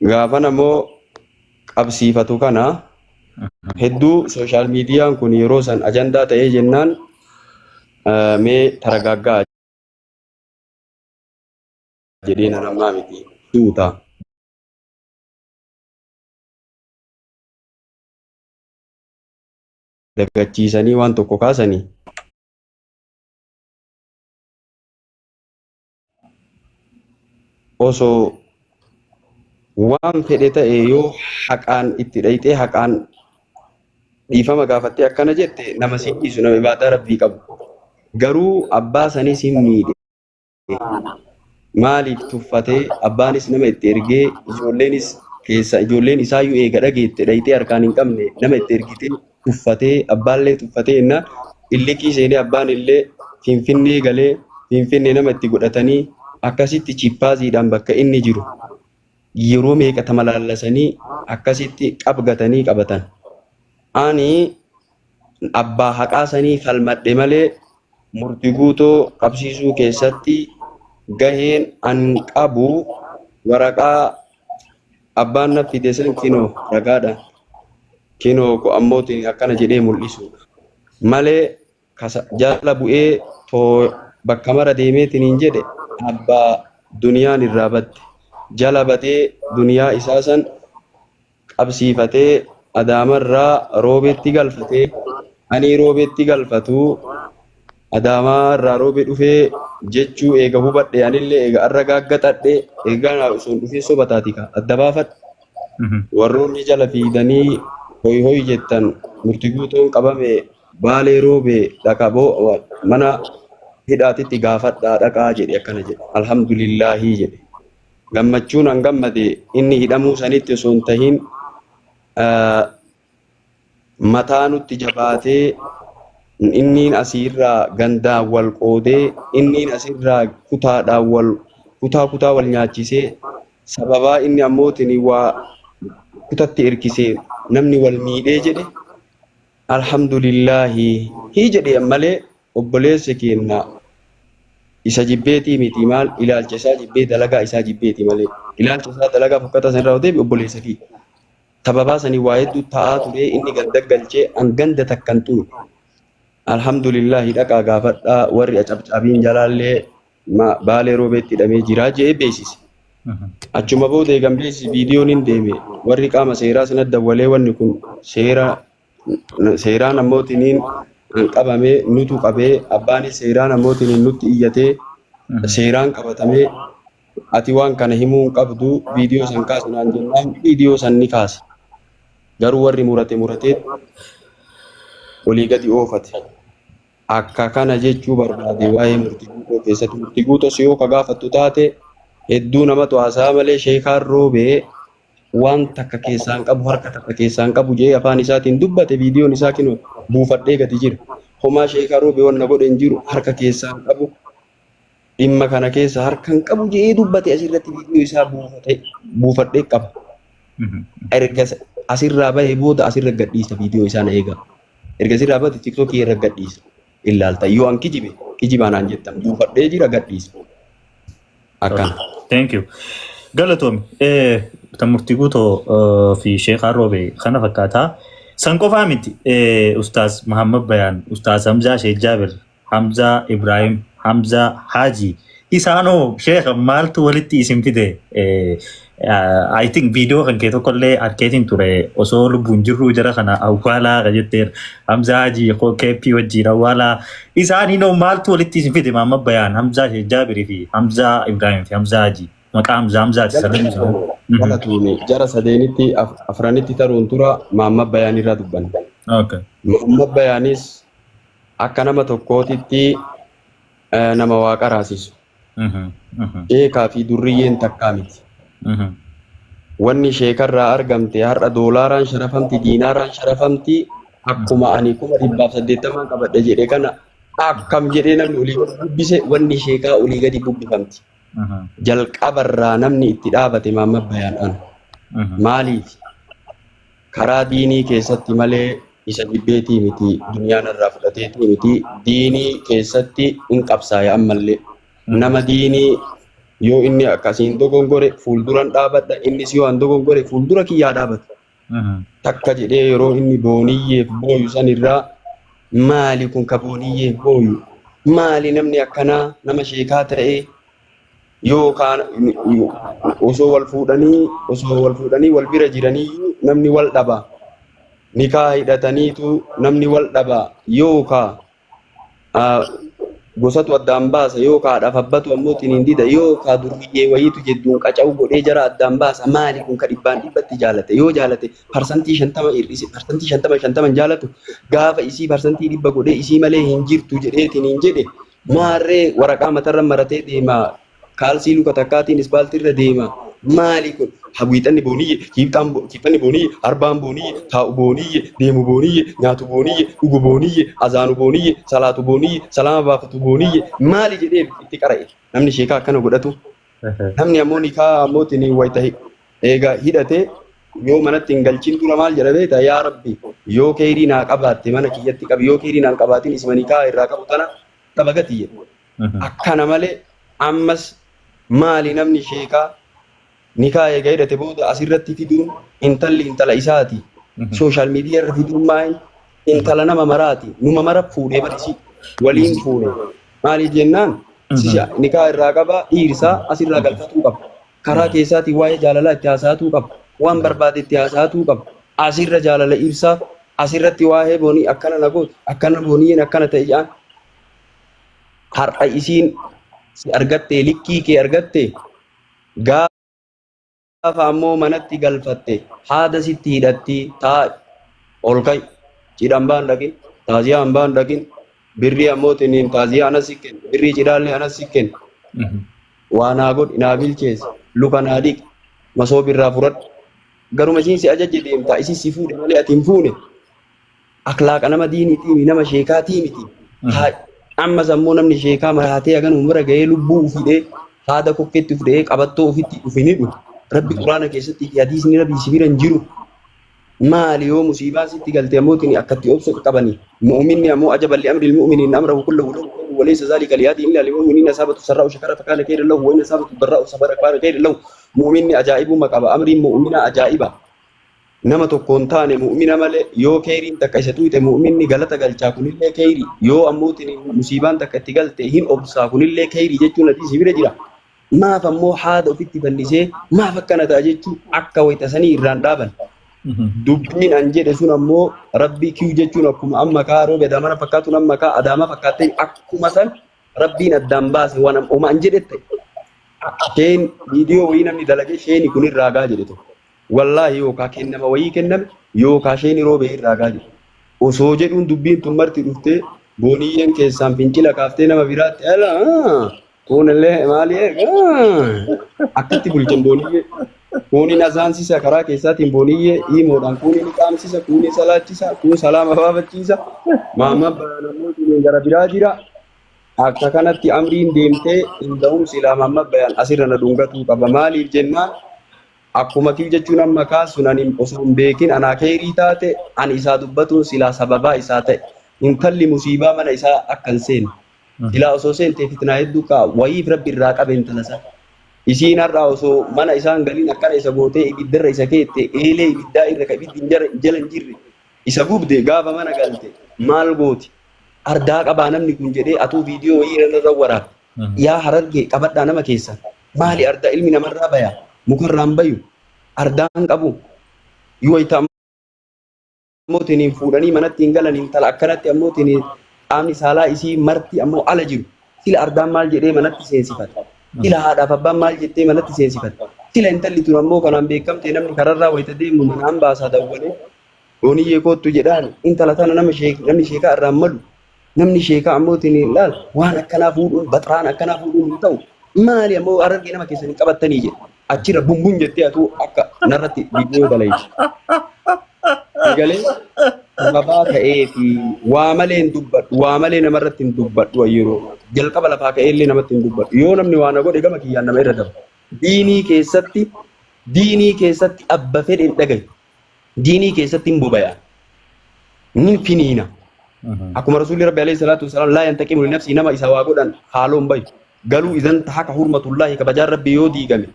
Gaafan ammoo qabsiifatu kana hedduu sooshaal miidiyaan kun yeroo san ajandaa ta'ee jennaan mee taragaaggaa jedhee nan ammaa miti suuta. Dagachiisanii waan tokko kaasanii osoo waan fedhe ta'e yoo haqaan itti dhayxee haqaan dhiifama gaafattee akkana jette nama si dhiisu nama ibaadaa rabbii qabu. Garuu abbaa sanis hin miidhe. Maaliif tuffatee abbaanis nama itti ergee ijoolleenis keessa ijoolleen isaayyuu eega dhageette dhayxee harkaan hin qabne nama itti ergitee tuffatee abbaallee tuffatee innaa illikii seenee abbaan illee finfinnee galee finfinnee nama itti godhatanii akkasitti chippaaziidhaan bakka inni jiru yeroo meeqa tamalaallasanii akkasitti qabgatanii qabatan. Ani abbaa haqaa sanii falmadhe malee murti guutoo qabsiisuu keessatti gaheen an qabu waraqaa abbaan na fide san kinoo ragaadha. Kinoo ko ammootiin akkana jedhee mul'isuudha. Malee kasa jala bu'ee too bakka mara deemeetiin hin jedhe abbaa duniyaan irraa badde. Jala badee duniyaa isaa san qabsiifatee Adaamarraa Roobeetti galfatee anii Roobeetti galfatu Adaamaa irraa Roobee dhufee jechuu eega hubadhe anillee eega arra gaaggaxadhe eegaa naa osoo hin dhufin soba taati ka adda baafadhe. Warroonni jala fiidanii hoy hoy jettan murti guutuun qabame Baalee Roobee dhaqaboo mana hidhaatitti gaafadhaa dhaqaa jedhe akkana jedhe alhamdulillaahii jedhe. Gammachuun an gammade inni hidhamuu sanitti osoo hin tahin mataa nutti jabaatee inniin asiirraa gandaan wal qoodee inniin asirraa kutaadhaan wal kutaa kutaa wal nyaachisee sababaa inni ammootiin waa kutatti erkisee namni wal miidhee jedhe alhamdulillaahi hii jedhe malee obboleessi keenna isa jibbeetii miti maal ilaalcha isaa jibbee dalagaa isaa jibbeeti malee ilaalcha isaa dalagaa fokkataa san irraa deebi obboleessa kiyya. Sababaa sanii waa hedduu ta'aa ture inni ganda galchee an ganda takkan ture. Alhamdulillahi dhaqaa gaafadhaa warri acabcaabiin jalaallee baalee roobeetti hidhamee jiraa je'ee beeksise. Achuma booda eegan beeksise viidiyoon hin deeme warri qaama seeraa sana dawwalee wanni kun seera seeraan ammootiniin an qabamee nutu qabee abbaanis seeraan ammootiniin nutti iyyatee seeraan qabatamee ati waan kana himuu hin qabdu viidiyoo san kaasi naan jennaan viidiyoo san ni kaase. Garuu warri murate muratee olii gadi oofate. Akka kana jechuu barbaade waa'ee murtii guutoo keessatti murtii guutos yoo ka gaafattu taate hedduu namatu haasa'a malee sheekaan roobee waan takka keessaa hin qabu harka takka keessaa hin qabu jedhee afaan isaatiin dubbate viidiyoon isaa kinoo buufadhee gadi jira. Homaa sheekaa roobee wanna godhe hin jiru harka keessaa hin qabu dhimma kana keessa harka hin qabu jedhee dubbate asirratti viidiyoo isaa buufate buufadhee qaba. Erga asirraa bahee booda asirra gadhiisa viidiyoo isaa na eegaa. Erga asirraa bate tiktokii irra gadhiisa. Ilaalta yoo an kijibe kijibaa naan jettan buufadhee jira gadhiisa. Akkana. Thank you. Galatoomi. Tan murtii guutoo fi Sheekh Roobe kana fakkaataa. San qofaa miti. Ustaaz Muhammad Bayaan, Ustaaz Hamzaa Sheekh Jaabir, Hamzaa Ibrahim, Hamzaa Haji. Isaanoo Sheekh maaltu walitti isin fide? I think viidiyoo kan kee tokkollee arkeetiin ture osoo lubbuun jirruu jara kana awwaalaa ka jetteera. Hamzaa Haji keeppii wajjin awwaalaa. Isaaniinoo maaltu walitti isin fide Muhammad Bayaan, Hamzaa Sheekh Jaabirii fi Hamzaa Ibrahim fi Hamzaa Haji. Maqaa Hamzaa Hamzaati sadan isaanii. Galatoome jara sadeenitti afranitti taruun tura Muhammad Bayaan irraa dubbanna. Okay. Muhammad Bayaanis akka nama tokkootitti nama waa qaraasisu. Sheekaa fi durriyyeen takkaa miti. Wanni sheekarraa argamte har'a doolaaraan sharafamti, diinaaraan sharafamti. Akkuma ani 180,000 qabadhe jedhe kana akkam jedhee namni olii gadi bubbise wanni sheekaa olii gadi bubbifamti. Jalqabarraa namni itti dhaabate Muhammad Bayaan ana. Maaliif? Karaa diinii keessatti malee isa jibbeetii miti, duniyaa narraa fudhateetii miti, diinii keessatti hin qabsaaya ammallee. Nama diinii yoo inni akkasiin dogongore fuulduran dhaabadha, innis yoo an dogongore fuuldura kiyyaa dhaabata. Takka jedhee yeroo inni booniyyeef booyu san irraa maali kun ka booniyyeef booyu? Maali namni akkanaa nama sheekaa ta'ee yookaan osoo wal fuudhanii wal bira jiraniiyyuu namni wal dhaba. Nikaa hidhataniitu namni wal dhaba yookaa gosatu addaan baasa yookaa haadhaaf abbatu ammoo xiniin dida yookaa durriyyee wayiitu jedduun qaca'u godhee jara addaan baasa. Maali kun ka dhibbaan dhibbatti jaalate? Yoo jaalate 50% hir'ise, 50% 50 jaalatu, gaafa isii 100% godhee isii malee hin jirtu jedheetiin jedhe, maarree waraqaa matarra maratee deema, kaalsii luka takkaatiin ispaaltiirra deema. Maali kun hagwiixanni booniyye, kiixanni booniyye, arbaan booniyye, taa'u booniyye, deemu booniyye, nyaatu booniyye, dhugu booniyye, azaanu booniyye, salaatu booniyye, salaama baafatu booniyye, maali jedhee itti qara'e namni sheekaa akkana godhatu? Namni ammoo nikaa ammootiin wayita eega hidhate yoo manatti hin galchin dura maal jedha beektaa? Yaa Rabbi, yoo keerii naa qabaatte mana kiyyatti qabi, yoo keerii naan qabaatin isuma nikaa irraa qabu tana qaba gati jedhe. Akkana malee ammas maali namni sheekaa nikaa eega hidhate booda asirratti fiduun? Intalli intala isaati. Social media irra fiduun maali? Intala nama maraati. Numa mara fuudhee barisi waliin fuune. Maaliif jennaan, nikaa irraa qaba, dhiirsaa asirraa galfatuu qaba. Karaa keessaatiin waa'ee jaalalaa itti haasa'atuu qaba. Waan barbaade itti haasa'atuu qaba. Asirra jaalala ibsaaf asirratti waa'ee boonii akkana na gootu, akkana booniyyeen akkana ta'e jedhaan. Har'a isiin si argatte, likkii kee argatte, gaafa ammoo manatti galfatte haada sitti hidhatti, taa ol ka'i, cidhaan baan dhaqin, taaziyaan baan dhaqin, birrii ammoo tiniin taaziyaa anas si kenna, birrii cidhaallee anas si kenna, waa naa godhi, naa bilcheessi, luka naa dhiqi, masoob irraa fudhadhu, garuma isiin si ajajje deemtaa. Isin si fuudhe malee ati hin fuune. Aklaaqa nama diiniitii, nama sheekaatii miti. Ammas ammoo namni sheekaa maraatee hagan umra gahee lubbuu ufidhee haada kokkeetti ufidhee qabattoo ofitti dhufe ni dhufu. Rabbi Quraana keessatti fi hadiisni Rabbi si bira hin jiru. Maali yoo musiibaan sitti galte ammoo tini akkatti obsa qabani. Mu'minni ammoo عجبا لأمر المؤمن إن أمره كله له خير وليس ذلك لأحد إلا للمؤمن، إن أصابته سراء شكر فكان خيرا له وإن أصابته ضراء صبر فكان خيرا له. Mu'minni ajaa'ibuma qaba. Amriin mu'mina ajaa'iba. Nama tokko hin taane mu'mina malee, yoo keeriin takka isa tuqxe mu'minni galata galchaa, kunillee keeyri, yoo ammoo musiibaan takka itti galte hin obsaa, kunillee keeyri jechuun hadiisi bira jira. Maaf ammoo haada ofitti fannisee maaf akkana ta'a jechuu akka wayita sanii irraan dhaaban? Dubbiin an jedhe sun ammoo Rabbii kiyu jechuun akkuma amma kaa roobe adaamana fakkaatuun amma kaa adaama fakkaattee akkuma san Rabbiin addaan baase waan oma an jedhe ta'e. Sheen viidiyoo wayii namni dalagee sheeni kun irraa gaa jedhe tokko. Wallaahi yookaa kennama wayii kenname yookaa sheeni roobee irraa gaa jedhe. Osoo jedhuun dubbiin tun marti dhuftee booniyyeen keessaan fincila kaaftee nama biraatti ala kunillee maali akkatti bulchan booniyyee. Kunin azaansisa karaa keessaatiin booniyyee hiimoodhaan, kunin qaamsisa, kunin salaachisa, kun salaama baafachiisa. Maamma namoonni gara biraa jira. Akka kanatti amriin deemtee hin da'um silaa Maamma Bayaan asirra na dhungatuu qaba. Maaliif jennaan, akkuma kiyu jechuun amma kaasun ani osoo hin beekin anaa keerii taate ani isaa dubbatuun silaa sababaa isaa ta'e. Intalli musiibaa mana isaa akka hin seenne. Silaa osoo seentee fitnaa hedduu ka'a. Wayiif Rabbi irraa qabe intala sana. Isiin har'aa osoo mana isaan galiin akkana isa gootee ibiddarra isa keette, eelee ibiddaa irra ka ibiddi hin jala hin jirre isa gubde, gaafa mana galte maal gooti? Ardaa qabaa namni kun jedhee atuu viidiyoo wayii irra waraabde. Yaa Harargee, qabadhaa nama keessa. Maali ardaa? Ilmi namarraa baya, mukarraan bayu, ardaan qabu. Yoo itti ammoo tiniin fuudhanii manatti hin galan, intala akkanatti ammoo tiniin qaamni saalaa isii marti ammoo ala jiru. Sila ardaan maal jedhee manatti seensifata? Sila haadhaaf abbaan maal jettee manatti seensifata? Sila intalli tun ammoo kanaan beekamte, namni kararraa wayita deemu manaan baasaa dawwalee booniyyee koottu jedhaan. Intala tana nama namni sheekaa irraan malu, namni sheekaa ammoo tiniin laal waan akkanaa fuudhuun, baxraan akkanaa fuudhuun hin ta'u. Maali ammoo Harargee nama keessan hin qabattanii jedhe. Achirra bumbun jettee atuu akka narratti viidiyoo dalayte. Egalee sababaa ta'ee fi waa malee hin dubbadhu, waa malee namarratti hin dubbadhu. Yeroo jalqaba lafaa ka'ee illee namatti hin dubbadhu. Yoo namni waa na godhe gama kiyyaan nama irra daba. Diinii keessatti abba fedhe hin dhagayu. Diinii keessatti hin bobaya. Ni finiina. Akkuma Rasuulli Rabbi عليه الصلاة والسلام لا ينتقم لنفسه, nama isa waa godhan haaloo hin bayu. Galuu idan tahaka hurmatullaahi kabajaan Rabbii yoo diigame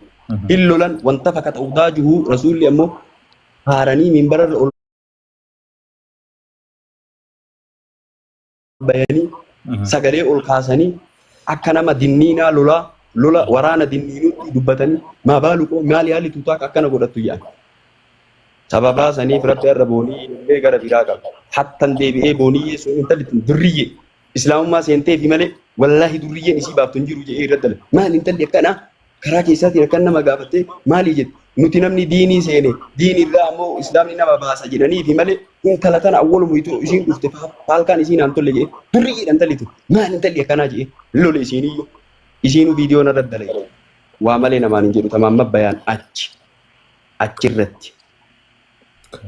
hin lolan wanta fakata udaajuhu rasuulli ammoo haaranii minbararra ol bayanii sagalee ol kaasanii akka nama dinniinaa lolaa lola waraana dinniinuutti dubbatanii maa baalu qoo maali haalli tuutaa akka akkana godhattu jedhan. Sababaa saniif Rabbi har'a boonii illee gara biraa qaba. Hattan deebi'ee booniyyee sun intalli tun durriyyee Islaamummaa seenteefi malee wallaahi durriyyeen isii baaftu hin jiru jedhee irratti dalaga. Maali intalli akkanaa karaa keessaatiin akkan nama gaafattee maali jette nuti namni diinii seene diinii irraa ammoo islaamni nama baasa jedhaniifi malee intala tana awwalumu itoo isiin dhufte faalkaan isiin aan tolle jedhee durriyyeedha intalli tun maali intalli akkanaa jedhee lole isiiniyyuu isiinuu viidiyoo narratti dalage waa malee namaan hin jedhu tamaamma bayaan achi achirratti.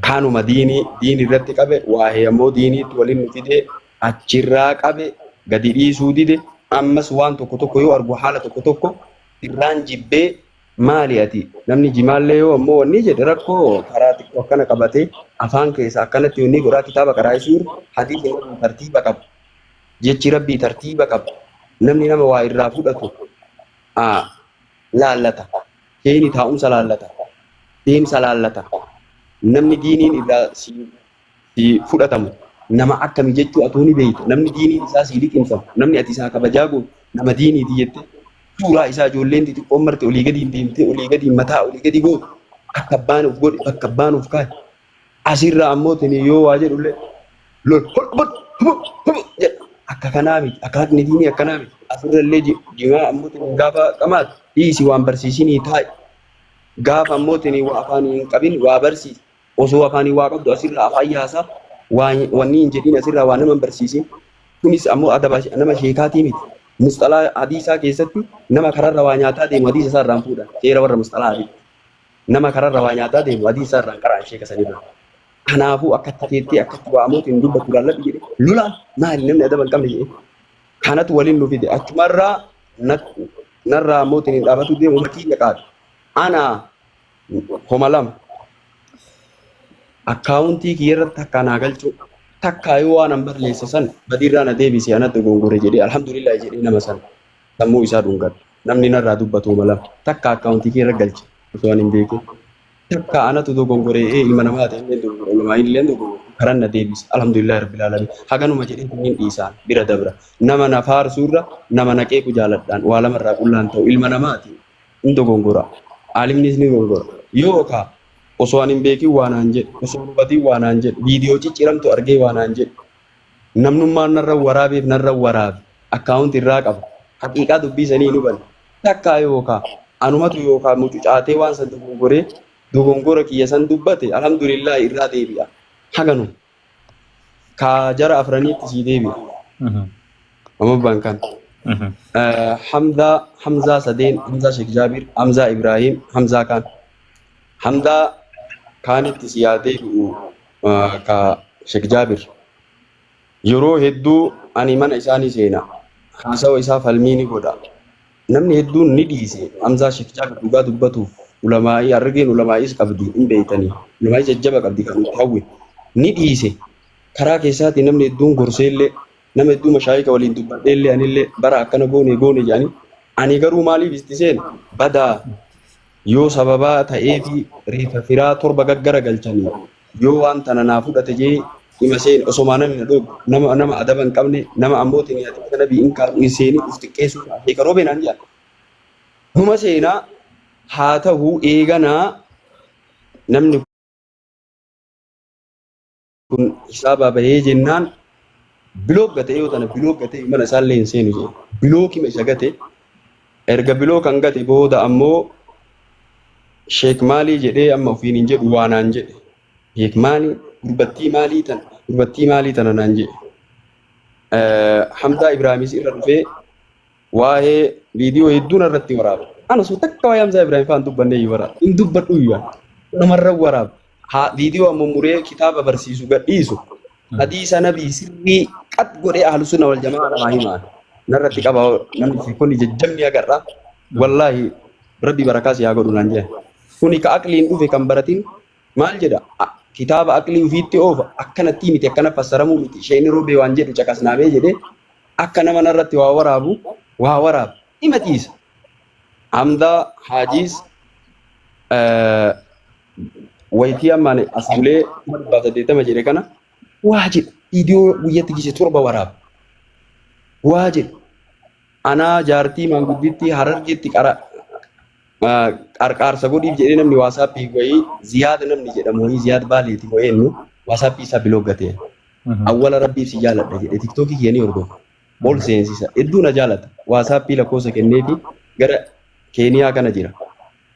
Kanuma diinii diin irratti qabe waa'ee ammoo diiniitti waliin nu fidee achirraa qabe gadi dhiisuu dide ammas waan tokko tokko yoo argu haala tokko tokko irraan jibbee maali ati namni jimaallee yoo ammoo wanni jedhe rakkoo karaa xiqqoo akkana qabatee afaan keessa akkanatti wanni godhaa kitaaba qaraa'isuu hadiisni rabbii tartiiba qaba jechi rabbii tartiiba qaba namni nama waa irraa fudhatu laallata Keeni taa'umsa laallata. Deemsa laallata. Namni diiniin irraa si, si fudhatamu nama akkami jechuu atuu ni beeyta. Namni diiniin isaa sii liqimfamu, namni ati isaa kabajaa gootu nama diiniiti jettee suuraa isaa ijoolleen xixiqqoon marti olii gadiin deemtee olii gadiin mataa olii gadi gootu akka abbaan of godhe bakka abbaan of kaa'e Asirraa ammoo tini yoo waa jedhullee lol hol hubu hubu jedha. Akka kanaa miti. Akhlaaqni diinii akkanaa miti. Asirrallee jimaa ammoo tini gaafa qamaatu dhiisi waan barsiisinii taa'i. Gaafa ammoo tini waa afaanii hin qabin waa barsiisi. Osoo afaanii waa qabdu asirraa afaan yaasaa waa wanni hin jedhin asirraa waa nama hin barsiisin. Kunis ammoo adaba nama sheekaatii miti. Musxalaa hadiisaa keessatti nama kararra waa nyaataa deemu hadiisa isaa irraa hin fuudhan. Seera warra musxalaa hadiisa. Nama kararra waa nyaataa deemu hadiisa irraa hin qara'an sheeka sanirraa. Kanaafuu akkatti teettee akkatti waa amootiin dubbattu laalladhu jedhe lolaan maali namni adaba hin qabne jedhe. Kanatu waliin nu fide achumarraa narraa amootiin hin dhaabatu deemu makiina qaata. Ana homa lama akkaawuntii kiyya irratti takkaa naa galchuu takkaa yoo waan an barleesse san badiirraa na deebise ana dogongore jedhee alhamdulillah jedhee nama san sammuu isaa dhungadha. Namni narraa dubbatu homa lama. Takka akkaawuntii kee irra galche osoo ani hin beekin. Takka anatu dogongore ee ilma namaa ta'e illee dogongore ulamaa illee dogongore karan na deebise alhamdulillah rabbil alamin. Haganuma jedhee hin dhiisaan bira dabra. Nama na faarsuurra nama na qeequ jaaladhaan waa lamarraa qullaan ta'u ilma namaati hin dogongora. Aalimnis ni dogongora. Yookaa osoo ani hin beekin waa naan jedhe osoo hin hubatin waa naan jedhe viidiyoo cicciramtu argee waa naan jedhe Namnummaan narra waraabeef narra waraabe. Account irraa qaba. Haqiiqaa dubbii sanii hin hubanne. Takkaa yookaa anumatu yookaa mucucaatee waan san dogongoree dogongora kiyya san dubbate alhamdulillah irraa deebi'a. Haganuma. Kaa jara afraniitti sii deebi'a. Amma kan. Hamzaa Hamzaa sadeen Hamzaa Sheekh Jaabir Hamzaa Ibraahiim Hamzaa kaan. Hamzaa kaanitti si yaa deebi'u ka Sheekh Jaabir. Yeroo hedduu ani mana isaa ni seena. Haasawa isaa falmii ni godha. Namni hedduun ni dhiise. Hamzaa Sheekh Jaabir dhugaa dubbatuuf ulamaa'ii Harargeen ulamaa'iis qabdi hin beeytanii. Ulamaa'ii jajjaba qabdi kan nuti hawwinu. Ni dhiise. Karaa keessaatiin namni hedduun gorseellee nama hedduu mashaayika waliin dubbadheellee anillee bara akkana goone goone jedhanii ani garuu maaliif itti seene badaa yoo sababaa ta'eefi reeffa firaa torba gaggara galchanii yoo waan tana naa fudhate jee ima seene osomaa namni na dhoogu nama nama adaba hin qabne nama ammoo tini hadiisa nabii hin kaasu hin seenin uf xiqqeessuu sheeka roobee naan jedhan numa seenaa haa ta'u eeganaa namni kun hisaabaa bahee jennaan bilook gatee yoo tana bilook gatee mana isaallee hin seenu jee bilookima isa gate erga biloo kan gate booda ammoo sheek maalii jedhee amma ofiin hin jedhu waa naan jedhe sheek maalii gurbattii maalii tana gurbattii maalii tana naan jedhe Hamzaa Ibraahimis irra dhufee waa'ee viidiyoo hedduu narratti waraaba. Ana osoo takka waa'ee Hamzaa Ibrahim fa'aan dubbanne iyyuu waraaba. Hin dubbadhu iyyuu ani. Namarra waraaba. Haa viidiyoo ammoo muree kitaaba barsiisu gadhiisu. Hadiisa nabii sirrii qat godhee ahlu sunna wal jamaa namaa himaan. Narratti qaba namni sheekonni jajjabni agarra. Wallaahi rabbi barakaa si haa godhu naan jedhan. Kuni ka aqliin dhufe kan baratin maal jedha kitaaba aqlii ofiitti oofa akkanatti miti akkana fassaramuu miti isheen roobee waan jedhu caqasnaamee jedhee akka nama narratti waa waraabu waa waraaba. Ima ciisa. Hamdaa Haajiis wayitii ammaan as bulee 180,000 jedhe kana waa jedhe viidiyoo guyyatti gise 7 waraaba. Waa jedhe anaa jaartii maanguddittii Harargeetti qara qarqaarsa godhiif jedhee namni waasaappii wayii Ziyaad namni jedhamu wayii Ziyaad Baaleeti wayii ennu waasaappii isaa biloog gatee. Awwala rabbiif si jaaladha jedhe tiktookii kiyya ni hordofa. Ol seensisa. Hedduu na jaalata. Waasaappii lakkoofsa kenneefi gara Keeniyaa kana jira.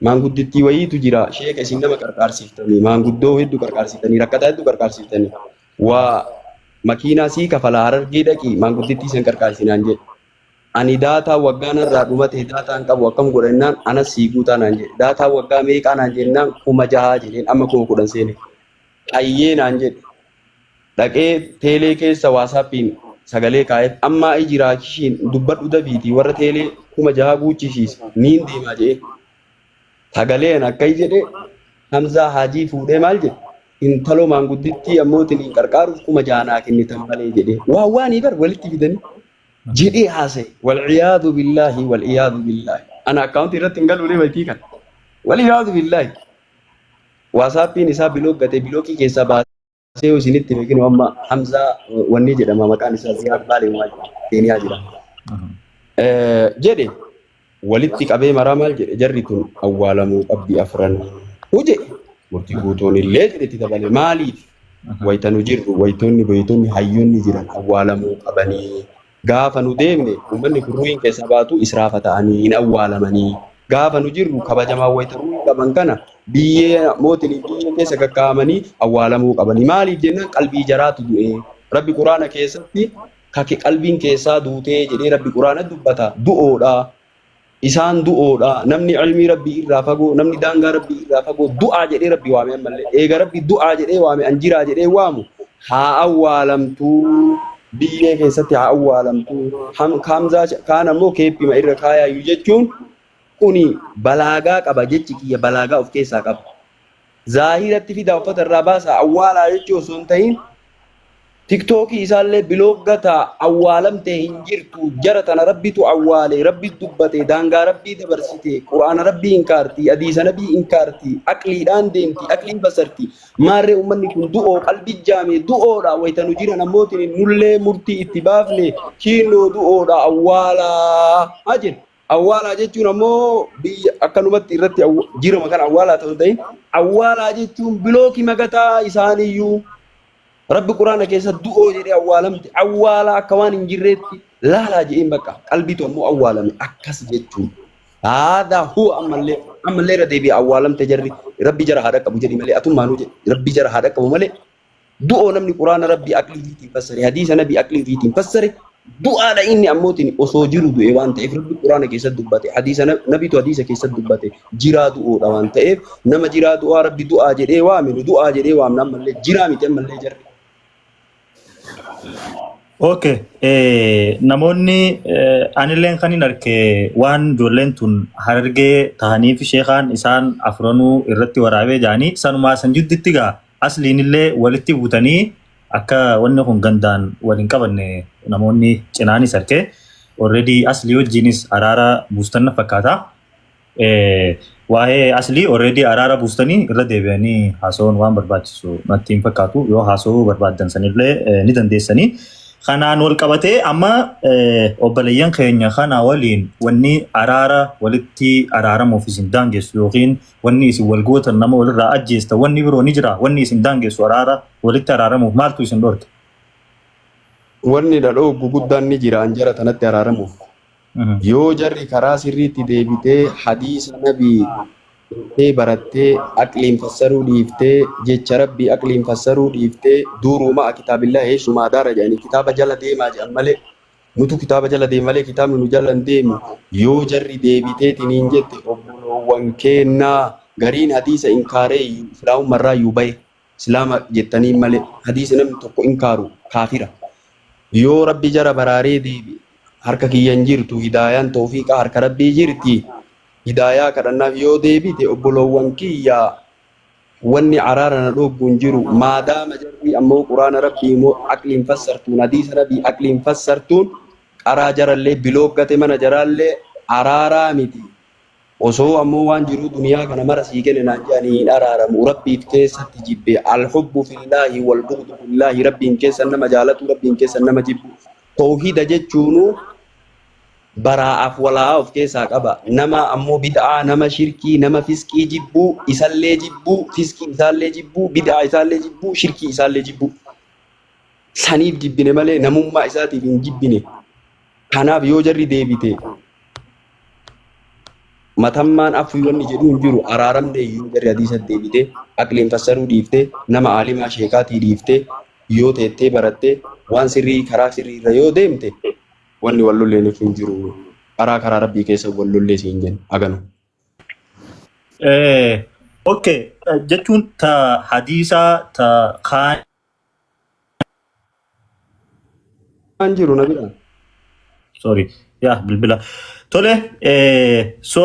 Maanguddittii wayiitu jira. Sheeka isin nama qarqaarsiftanii maanguddoo hedduu qarqaarsiftanii rakkataa hedduu qarqaarsiftanii waa makiinaa sii kafalaa Harargee dhaqii maanguddittii san qarqaarsi naan jedhe. Ani daataa waggaa narraa dhumate daataa hin qabu akkam godha jennaan anas sii guutaa naan jedhe. Daataa waggaa meeqaa naan jennaan 6000 jedheen amma 10,000 seene. Hayyee naan jedhe. Dhaqee teelee keessa waasaappiin sagalee kaa'eef ammaa iji raakishiin dubbadhu dafiitii warra teelee 6000 guuchisiisi niin deemaa jedhee. Sagaleen akkai jedhe Hamzaa Haajii fuudhee maal jedhe intaloo maanguddittii ammootiin hin qarqaaruuf 6000 naa kennitan malee jedhee. Waan waanii bar walitti fidanii jedhee haasa'e. Wal'iyaadu billaahi wal'iyaadu billaahi. Ana akkaawuntii irratti hin galuulee waytii kana. Wal'iyaadu billaahi. Waasaappiin isaa bilook gatee bilookii keessaa baasee yoo isinitti hime kinoo amma Hamzaa wanni jedhama maqaan isaa Ziyaad Baalee waa jedhama Keeniyaa jira. Jedhe walitti qabee maraa maal jedhe jarri tun awwaalamuu qabdi afran jedhe murtii guutuun illee jedhe itti dabale maaliif wayita nu jirru wayitoonni beeytonni hayyoonni jiran awwaalamuu qabanii Gaafa nu deemne ummanni kun ruuhiin keessaa baatu israafa ta'anii hin awwaalamanii. Gaafa nu jirru kabajamaan wayita ruuhii qaban kana biyyee mootiniin biyyee keessa kakkaa'amanii awwaalamuu qabanii. Maaliif jennaan qalbii jaraatu du'e. Rabbi Quraana keessatti kake qalbiin keessaa duutee jedhee Rabbi Quraana dubbata. Du'oodha. Isaan du'oodha. Namni ilmii Rabbii irraa fagoo, namni daangaa Rabbii irraa fagoo du'aa jedhee Rabbi waame ammallee. Eega Rabbi du'aa jedhee waame an jiraa jedhee waamu haa awwaalamtuu biyyee keessatti haa awwaalamtuu. Hamzaa kaan ammoo keeppima irra kaayaayu jechuun kuni balaagaa qaba jechi kiyya balaagaa of keessaa qaba. Zaahiratti fidaa uffata irraa baasaa awwaalaa jechuu osoo hin ta'in Tiktookii isaallee bilook gataa awwaalamte hin jirtu jara tana rabbitu awwaale rabbi dubbate daangaa rabbii dabarsite quraana rabbii inkaarti hadiisa nabii inkaarti aqliidhaan deemti aqliin basarti maarree ummanni kun du'oo qalbii jaame du'oodha wayita nu jiran ammootiin nullee murtii itti baafne kiinoo du'oodha awwaalaa haa jennu. Awwaalaa jechuun ammoo biyya akkanumatti irratti jirama kan awwaalaa ta'uu hin ta'in awwaalaa jechuun bilookii magataa isaaniyyuu Rabbi quraana keessa du'oo jedhee awwaalamte awwaalaa akka waan hin jirreetti laalaa jedheen bakka qalbiitu ammoo awwaalame akkas jechuun. Haadha huwa ammallee ammallee irra deebi'e awwaalamte jarri Rabbi jara haa dhaqqabu jedhi malee atummaanuu jedhi Rabbi jara haa dhaqqabu malee Du'oo namni quraana rabbii aqlii ofiitiin fassare hadiisa nabii aqlii ofiitiin fassare du'aadha inni ammootiin osoo jiru du'e waan ta'eef rabbi quraana keessatti dubbate hadiisa nabitu hadiisa keessatti dubbate jiraa du'oodha waan ta'eef nama jiraa du'aa rabbi du'aa jedhee waame nu du'aa jedhee waamna ammallee jiraa miti ammallee jarri. Okay. Namoonni anilleen kan hin arke waan ijoolleen tun Harargee tahanii fi sheekaan isaan afranuu irratti waraabee jaanii sanumaa san jidduutti gaa asliinillee walitti buutanii akka wanni kun gandaan wal hin qabanne namoonni cinaanis arke already aslii wajjinis araara buustan na fakkaata. Waa'ee aslii already araara buustanii irra deebi'anii haasa'uun waan barbaachisu natti hin fakkaatu yoo haasa'uu barbaaddan sanillee ni dandeessanii. Kanaan wal qabatee amma obboleeyyan keenya kana waliin wanni araara walitti araaramuuf isin daangessu yookiin wanni isin wal gootan nama walirraa ajjeestan wanni biroo ni jira wanni isin daangessu araara walitti araaramuuf maaltu isin dhorke? Wanni na dhooggu guddaan ni jira an jara tanatti araaramuuf. Yoo jarri karaa sirriitti deebitee hadiisa nabii teettee barattee aqliin fassaruu dhiiftee jecha rabbii aqliin fassaruu dhiiftee duuruu ma'a kitaabillaahi heessumaa daara jedhanii kitaaba jala deemaa jedhan malee nutu kitaaba jala deema malee kitaabni nu jala hin deemu yoo jarri deebiteetiniin jette obboloowwan keennaa gariin hadiisa inkaaree iyyuu islaamummarraa iyyuu bahe islaama jettaniin malee hadiisa namni tokko inkaaru kaafira yoo rabbi jara baraaree deebi harka kiyya hin jirtu hidaayaan toofiiqaa harka rabbii jirti hidaayaa kadhannaaf yoo deebite obboloowwan kiyya Wanni araara na dhooggu hin jiru. Maadaama jarri ammoo Qur'aana Rabbii immoo aqliin fassartuun, hadiisa Nabii aqliin fassartuun qaraa jarallee bilooggate mana jaraallee Araaraa miti. Osoo ammoo waan jiruu duniyaa kana mara sii kenne naan jedhanii hin araaramu. Rabbiif keessatti jibbe. Al-hubbu fillaahi wal bughdu fillaahi. Rabbiin keessan nama jaalatuu, Rabbiin keessan nama jibbu. Tawhiida jechuunuu baraa'aaf walaa'aa of keessaa qaba. Nama ammoo bid'aa, nama shirkii, nama fisqii jibbuu, isallee jibbuu, fisqii isaallee jibbuu, bid'aa isaallee jibbuu, shirkii isaallee jibbuu. Saniif jibbine malee namummaa isaatiif hin jibbine. Kanaaf yoo jarri deebite matammaan afuu wanni jedhu hin jiru araaramne yoo jarri hadiisa deebite aqliin fassaruu dhiifte nama aalimaa sheekaatii dhiifte yoo teettee baratte waan sirrii karaa sirrii irra yoo deemte wanni wal lolleen hin jiru. Karaa karaa rabbii keessa wal lollee siin jenna aganu. Okay, jechuun ta hadiisaa ta kaan Waan jiru na bira. Sorry, yaa bilbila. Tole, so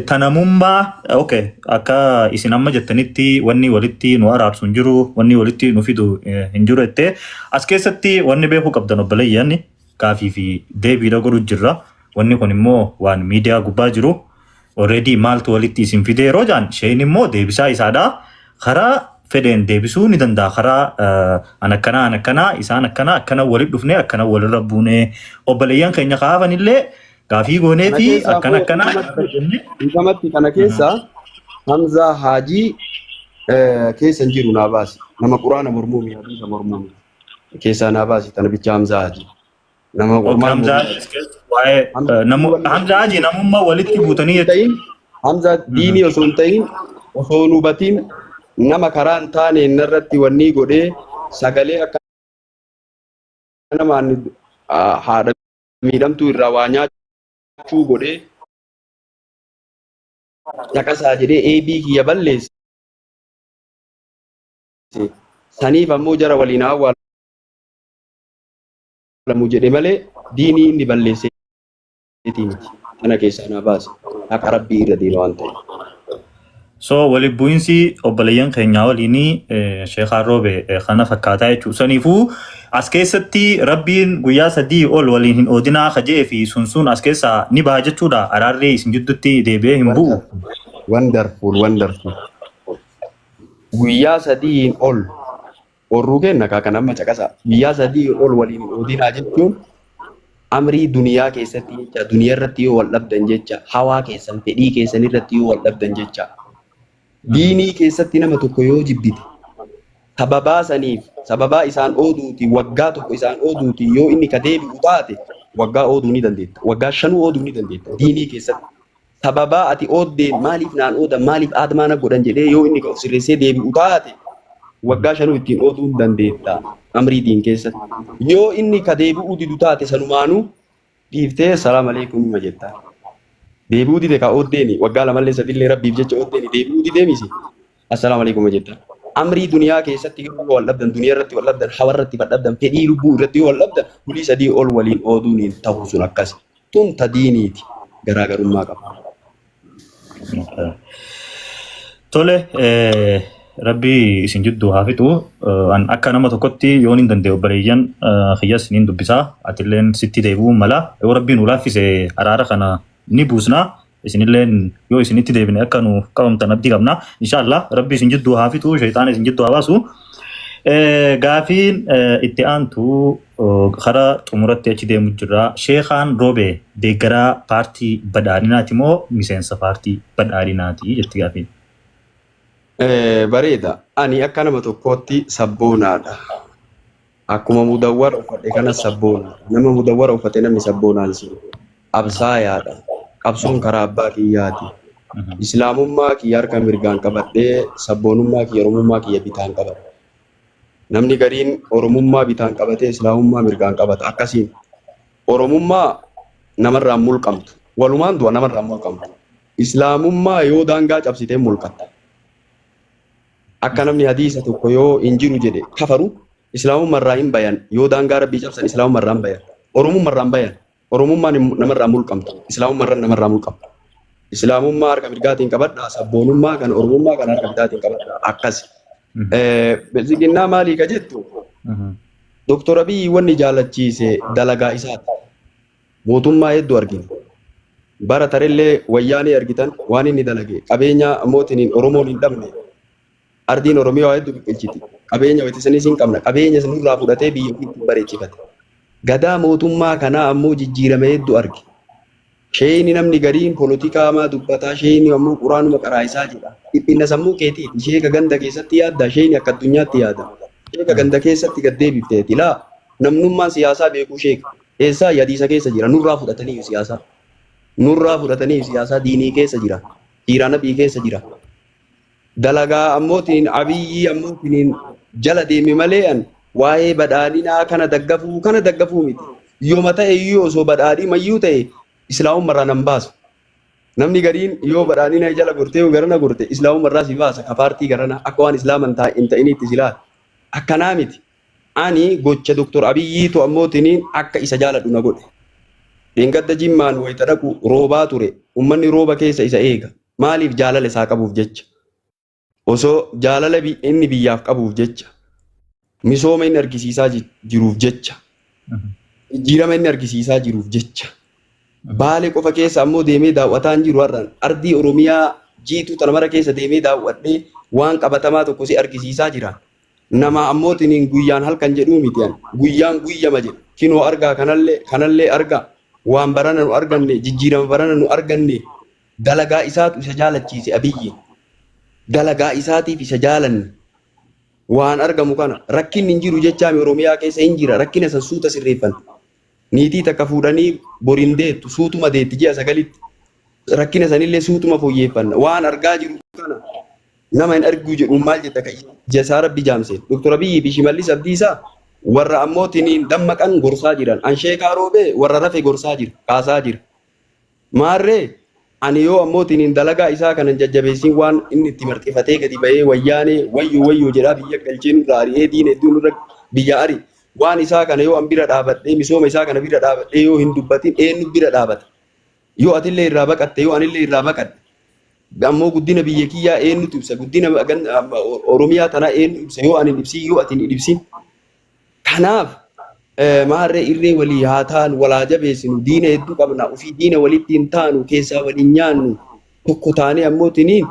tanamummaa, okay, akka isin amma jettanitti wanni walitti nu araarsu hin jiru, wanni walitti nu fidu hin jiru jettee as keessatti wanni beekuu qabdan obboleeyyan gaafii fi deebiidha godhu jirra. Wanni kun immoo waan miidiyaa gubbaa jiru. Already maaltu walitti isin fide yeroo jaan isheen immoo deebisaa isaadha. Karaa fedheen deebisuu ni danda'a. Karaa an akkanaa an akkanaa isaan akkanaa akkana walitti dhufnee akkana walirra buunee obboleeyyan keenya kaafan illee gaafii goonee Kana fi keessaa akkana koo akkanaa dhiifamatti jennee. dhiifamatti kana keessaa Hamzaa Haajii keessa hin jiru naa baasi. Nama quraana mormuu mi hadiisa mormuu mi keessaa naa baasi tana bicha Hamzaa Haajii. Nama Ok, qormaan Hamzaa mormuu. Haji waa'ee Hamzaa Hamzaa Haji namummaa walitti buutanii hin jechuudha. ta'in Hamzaa diinii osoo hin ta'in osoo hin hubatin nama karaa hin taane irratti wanni godhee sagalee akka namaan haadha miidhamtuu irraa waa nyaachuu godhee caqasaa jedhee eebii kiyya balleesse saniif ammoo jara waliin haa awwaalamu jedhe malee diinii inni balleesseetii miti. Kana keessaa naa baase. Haqa Rabbii irra deema waan ta'eef. So walitti bu'iinsi obboleeyyan keenyaa waliinii Sheekhaan Roobe kana fakkaataa jechuudha. Saniifuu as keessatti Rabbiin guyyaa 3 ol waliin hin oodinaa ka je'ee fi sun sun as keessaa ni baha jechuudha. Araarri isin jidduutti deebi'ee hin bu'u. Wonderful, wonderful. Guyyaa 3n ol Orruu keenna kaa kan amma caqasa. Guyyaa 3 ol waliin hin oodinaa jechuun amrii duniyaa keessatti jecha duniyaa irratti yoo wal dhabdan jecha hawaa keessan fedhii keessan irratti yoo wal dhabdan jecha diinii keessatti nama tokko yoo jibbite sababaa saniif sababaa isaan ooduuti waggaa tokko isaan ooduuti yoo inni ka deebi'u taate waggaa ooduu ni dandeetta waggaa shanuu ooduu ni dandeetta diinii keessatti sababaa ati ooddeen maaliif naan oodan maaliif aadmaa na godhan jedhee yoo inni ka of sirreessee deebi'u taate waggaa shanuu ittiin ooduu hin dandeetta amrii diin keessatti. Yoo inni ka deebi'uu didu taate sanumaanuu dhiiftee salaam aleekum hima jettaan. Deebi'uu dide ka ooddeeni waggaa lamallee sadillee rabbiif jecha ooddeeni deebi'uu didee misi assalaamu aleekum jettaan. Amrii duniyaa keessatti yoo wal dhabdan duniyaa irratti wal dhabdan hawa irratti wal dhabdan fedhii lubbuu irratti yoo wal dhabdan bulii 3 ol waliin ooduun hin tahu sun akkasi. Tun ta diiniiti garaagarummaa qaba. Tole, Rabbi isin jidduu haa fixu. An akka nama tokkotti yoon hin danda'e obboleeyyan kiyyas niin dubbisa. Atilleen sitti deebi'uun mala. Yoo Rabbi nu laaffise araara kana ni buusna. Isinilleen yoo isinitti deebine akka nu qabamtan abdii qabna. Inshaallah Rabbi isin jidduu haa fixu, shayxaana isin jidduu haa baasu. Gaafiin itti aantu Kara xumuratti achi deemu jirra. Sheekhaan Roobee deeggaraa paartii badhaadhinaati moo miseensa paartii badhaadhinaati jetti gaafiin. Bareeda. Ani akka nama tokkootti sabboonaadha. Akkuma mudawwara uffadhe kana sabboonaadha. Nama mudawwara uffate namni sabboonaan si absaayaadha. Qabsoon karaa abbaa kiyyaati. Islaamummaa kiyya harka mirgaan qabadhee sabboonummaa kiyya Oromummaa kiyya bitaan qabadhe. Namni gariin Oromummaa bitaan qabatee Islaamummaa mirgaan qabata. Akkasiin Oromummaa namarraa hin mulqamtu. Walumaan du'a namarraa hin mulqamtu. Islaamummaa yoo daangaa cabsitee mulqatta. Akka namni hadiisa tokko yoo hin jiru jedhe kafaru Islaamummaa irraa hin bayan. Yoo daangaa Rabbii cabsan Islaamummaa irraa hin bayan. Oromummaa irraa hin bayan. Oromummaan namarraa mulqamtu. Islaamummaa irra namarraa mulqamtu. Islaamummaa harka mirgaatiin qabadhaa, sabboonummaa kan Oromummaa kan harka bitaatiin qabadhaa. Akkasi. Biltsiginnaa maalii ka jettu? Doktor Abiyyi wanni jaalachiise dalagaa isaati. Mootummaa hedduu argina. Bara tarellee Wayyaanee argitan waan inni dalage. Qabeenya ammootiin Oromoon hin dhabne. Ardiin Oromiyaa waa hedduu biqilchiti. Qabeenya wayita sanis hin qabna. Qabeenya sanirraa fudhatee biyya ofii ittiin bareechifate. Gadaa mootummaa kanaa ammoo jijjiirama hedduu arge. Sheeyni namni gariin polotikaa maa dubbataa, sheeyni ammoo quraanuma qaraa'isaa jedha. Dhiphinna sammuu keetiiti. Sheeka ganda keessatti yaadda, sheeyni akka addunyaatti yaada. Sheeka ganda keessatti gad deebifteeti. Laa namnummaan siyaasaa beekuu sheeka. Eessaa hadiisa keessa jira. Nurraa fudhatanii siyaasaa. Nurraa fudhatanii siyaasaa diinii keessa jira. Siiraa nabii keessa jira. Dalagaa ammootiin Abiyyii ammootiin jala deeme malee an waa'ee badhaadhinaa kana daggafuu kana daggafuu miti. Yooma ta'e iyyuu osoo badhaadhii mayyuu ta'e islaamummarraa nan baasu. Namni gariin yoo badhaadhina jala gortee yoo garana gorte islaamummarraa si baasa ka paartii garana akka waan islaama hin ta'iniitti si laala. Akkanaa miti. Ani gocha Dr. Abiyyiitu ammootiin akka isa jaaladhu na godhe. Dheengadda Jimmaan wayita dhaqu roobaa ture. Uummanni rooba keessa isa eega. Maaliif? Jaalala isaa qabuuf jecha. Osoo jaalala inni biyyaaf qabuuf jecha. Misooma inni argisiisaa jiruuf jecha. Jijjiirama inni argisiisaa jiruuf jecha. Baalee qofa keessa ammoo deemee daawwataa hin jiru har'aan. Ardii Oromiyaa jiituu tana mara keessa deemee daawwadhee waan qabatamaa tokko si argisiisaa jira. Nama ammootiin guyyaan halkan jedhuu miti ani. Guyyaan guyyama jedhu. Kinoo argaa kanallee kanallee argaa. Waan barana nu arganne, jijjiirama barana nu arganne, dalagaa isaatu isa jaalachiise Abiyyi. Dalagaa isaatiif isa jaalanne. Waan argamu kana rakkinni hin jiru jechaami Oromiyaa keessa hin jira. Rakkina san suuta sirreeffan. Niitii takka fuudhanii borin deettu suutuma deetti ji'a 9tti. Rakkina sanillee suutuma fooyyeeffanna. Waan argaa jiru kana nama hin arguu jedhuun maal jetta ka ija isaa Rabbi jaamse. Dr. Abiyyi fi Shimallis Abdiisaa warra ammootiin dammaqan gorsaa jiran. An Sheekaa Roobee warra rafe gorsaa jira, kaasaa jira. Maarree ani yoo ammootiin dalagaa isaa kana hin jajjabeessin waan inni itti marxifatee gadi ba'ee Wayyaanee wayyoo wayyoo jedhaa biyya galchee nurra ari'ee diina hedduu nurra biyya ari. Waan isaa kana yoo an bira dhaabadhee, misooma isaa kana bira dhaabadhee yoo hin dubbatin, eenyu bira dhaabata? Yoo atillee irraa baqatte, yoo anillee irraa baqadhe, ammoo guddina biyya kiyyaa eenyutu ibsa? Guddina Oromiyaa tanaa eenyu ibsa yoo ani hin ibsin, yoo ati hin ibsin? Kanaaf maarree irree walii haa taanu, wal haa jabeessinu, diina hedduu qabna, ofii diina walitti hin taanu, keessaa waliin nyaannu, tokko taanee ammootiniin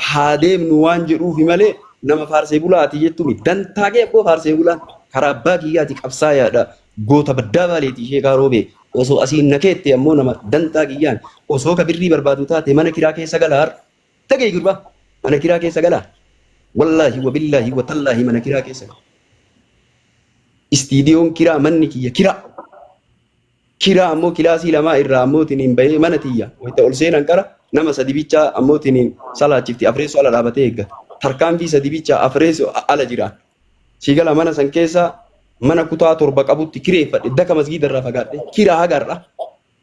haa deemnu waan jedhuufi malee nama faarsee bulaa ati jettu miti. Dantaa kee abboo faarsee bulaan karaa abbaa kiyyaati qabsaayaadha. Goota baddaa Baaleeti Sheekaa Roobee. Osoo asiin na keette ammoo nama dantaa kiyyaan osoo ka birrii barbaadu taate mana kiraa keessa gala har'a. Dhaga'i gurbaa, mana kiraa keessa galaa. Wallaahi wa billaahi wa tallaahi mana kiraa keessa gala. Istiidiyoon kiraa, manni kiyya kiraa. Kiraa ammoo kilaasii lamaa irraa ammoo tiniin bahee mana tiyya. Wayita ol seenan qara nama sadi bichaa ammoo tiniin salaachifti, afreessoo ala dhaabatee eeggata. Tarkaanfii sadi bichaa afreessoo ala jiraan. Sii gala mana san keessa mana kutaa 7 qabutti kireeffadhe, daka masgiida irraa fagaadhe kiraa haga har'a.